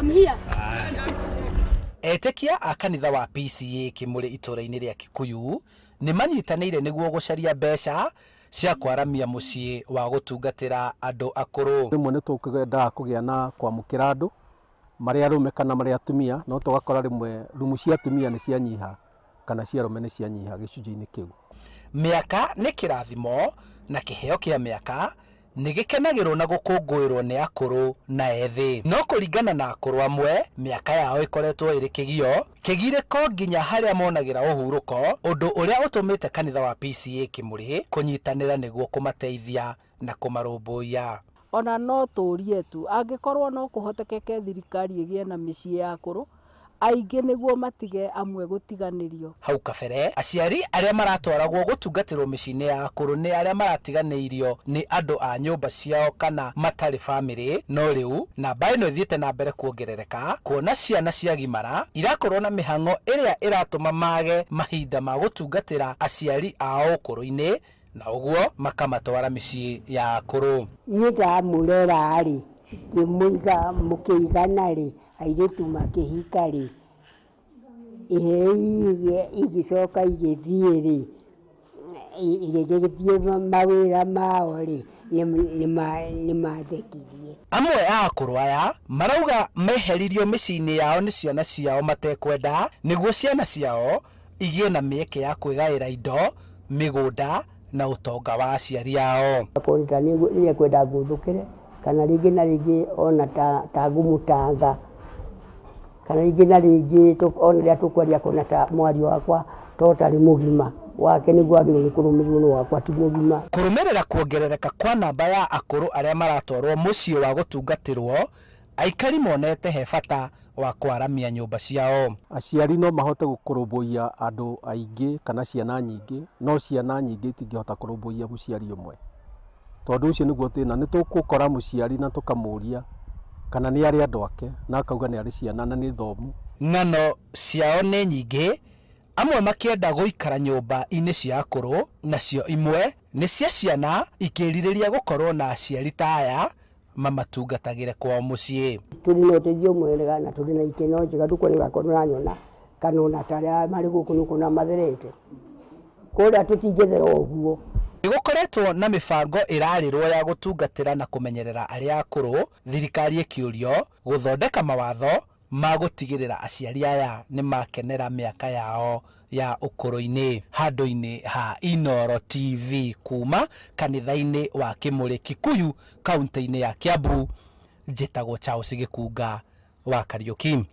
I'm here. Etĩkia a kanitha wa PCEA Kĩmũrĩ itũũra-inĩ rĩa Kikuyu nĩ manyitanĩire nĩguo gũcaria mbeca cia kwaramia mũciĩ wa gũtungatĩra andũ akũrũ. Rĩmwe nĩ tũkwendaga kũgĩa na kwamũkĩra andũ marĩa arũme kana marĩa atumia, no tũgakora rĩmwe rumu cia atumia nĩ cianyiha kana cia arũme nĩ cianyiha gĩcunjĩ-inĩ kĩu. Mĩaka nĩ kĩrathimo na kĩheo kĩa mĩaka nĩ gĩkenagĩrwo na gũkũngũĩrwo nĩ akũrũ na ethĩ. No kũringana na akũrũ amwe, mĩaka yao ĩkoretwo ĩrĩ kĩgio, kĩgirĩko nginya harĩa monagĩra ũhurũko, ũndũ ũrĩa ũtũmĩte kanitha wa PCEA Kĩmũrĩ kũnyitanĩra nĩguo kũmateithia na kũmarũmbũiya. Ona no tũrie tu angĩkorwo no kũhotekeke thirikari ĩgĩe na mĩciĩ ya akũrũ aingĩ nĩguo matige amwe gũtiganĩrio. Hau kabere aciari arĩa maratwaragwo gũtungatĩrwo mĩciĩ-inĩ ya akũrũ nĩ arĩa maratiganĩirio nĩ andũ a nyũmba ciao kana matarĩ bamĩrĩ, no rĩu namba ĩno ĩthiĩte na mbere kuongerereka kuona ciana ciagimara irakorwo na mĩhang'o ĩrĩa ĩratũma mage mahinda ma gũtungatĩra aciari ao ũkũrũ-inĩ na ũguo makamatwara mĩciĩ ya akũrũ. Niĩ ndamũrera-rĩ, ngĩmũiga mũkĩigana-rĩ, airĩtu makĩhika-rĩ, ihĩĩ igĩcoka igĩthiĩ-rĩ, igĩgĩthiĩ mawĩra mao-rĩ, nĩmandekirie. Amwe a akũrũ aya marauga meheririo mĩciĩ-inĩ yao nĩ ciana ciao matekwenda nĩguo ciana ciao igĩe na mĩeke ya kwĩgaĩra indo, mĩgũnda na ũtonga wa aciari ao. Akorwo nĩekwenda ngũthũkĩre kana rĩngĩ na rĩngĩ ona ta ngũmũtanga kana rĩngĩ na rĩngĩ ona rĩrĩa tũkwaria akona ta mwario wakwa to ũtarĩ mũgima wake nĩguo agĩrĩirwo nĩ kũrũmĩrĩrwo nĩ wakwa ti mũgima. Kũrũmĩrĩra kuongerereka kwa namba ya akũrũ arĩa maratwarwo mũciĩ wa gũtungatĩrwo, aikari monete he bata wa kwaramia nyũmba ciao. Aciari no mahote kũrũmbũiya andũ aingĩ kana ciana nyingĩ, no ciana nyingĩ itingĩhota kũrũmbũiya mũciari ũmwe. Tondũ ũcio nĩguo thĩna, nĩ tũgũkora mũciari na tũkamũria kana nĩ arĩ andũ ake na akauga nĩ arĩ ciana na nĩ thomu. Ng'ano ciao nĩ nyingĩ, amwe makĩenda gũikara nyũmba-inĩ cia akũrũ, nacio imwe nĩ cia ciana ikĩrirĩria gũkorwo na aciari ta aya mamatungatagĩre kwao mũciĩ. Tũrĩ na ũteithio mwega na tũrĩ na ikeno njega, ndũkuona wakwa nĩũranyona kana ona ta arĩa marĩ gũkũ nĩũkuona matherete kũrĩa tũtingĩthera ũguo. Nĩgũkoretwo na mĩbango ĩrarĩrwo ya gũtungatĩra na kũmenyerera arĩa akũrũ, thirikari ĩkĩũrio gũthondeka mawatho ma gũtigĩrĩra aciari aya nĩ makenera mĩaka yao ya ũkũrũ-inĩ. Handũ-inĩ ha Inooro TV kuma kanitha-inĩ wa Kĩmũrĩ Kikuyu kaunti-inĩ ya Kiambu, njĩtagwo Charles Gĩkunga wa Kariũki.